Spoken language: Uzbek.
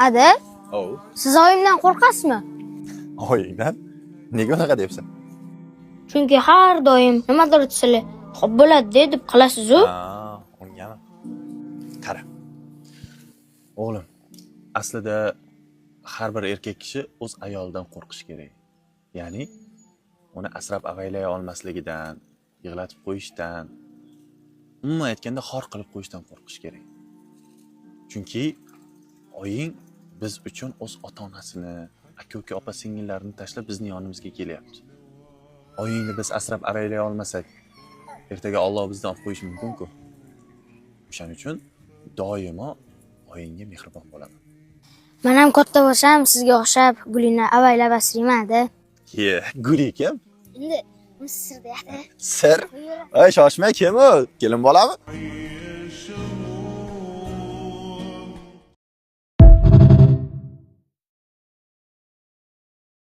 Ada, Ov. siz oyimdan qo'rqasizmi? Oyingdan? Nega unaqa deyapsan? Chunki har doim nimadir desalar, "Xo'p bo'ladi" deb qilasiz-u. Ha, ungami? Qara. O'g'lim, aslida har bir erkak kishi o'z ayolidan qo'rqishi kerak. Ya'ni uni asrab avaylay olmasligidan, yig'latib qo'yishdan, umuman aytganda xor qilib qo'yishdan qo'rqish kerak. Chunki oying biz uchun o'z ota-onasini, aka-uka, opa-singillarini tashlab bizni yonimizga kelyapti. Oyingni biz asrab avaylay olmasak, ertaga Alloh bizdan olib qo'yishi mumkin-ku. O'shaning uchun doimo oyingga mehribon bo'laman. Men ham katta bo'lsam sizga o'xshab Gulini avaylab asrayman, ada. Ye, Guli kim? Endi sir deyapti. Sir? Ey, shoshma, kim u? Kelin bolami?